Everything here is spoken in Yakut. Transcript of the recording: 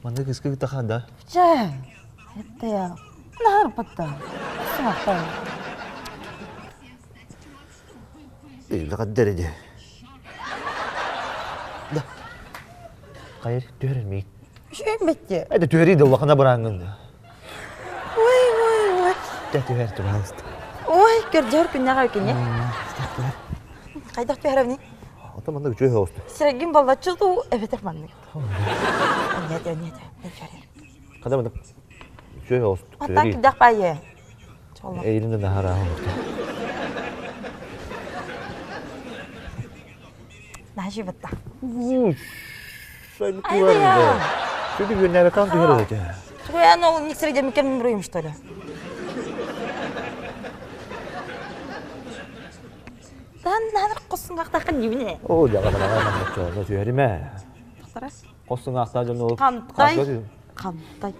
Манна кыыска кытта да? Чэ, это наһарбатта. Сымахтай. Илҕаддер ди. Да. Хайыр, түһэр миин. Үшүйін бетте. Это түһэри да улахана бараангын. Ой, ой, ой. Тэ түһэр, пожалуйста. Ой, көрдөөр күннэҕэ өкүнэ. Хайдах түһэрэбиний? Ата манна үчүгэй оҕусту. Сирэгин баллаччы дуу, эбэтэр маннык. Нет, нет, нет, Хада маннык үчүгэй оҕусту. Аттан кирдэх баайы. Эйилин да наһаа оҕусту. Наһаа батта. Сайбыт Сүдү күннээбэккэ түһэр этэ. Тугуян ол никсер демикем буруйум что ли? Дан наныр қосыңақтақын дибине. О, жағадалаға түһэримэ. Тохтара. Қосыңақтаа дьон ол Қантай. Қантай.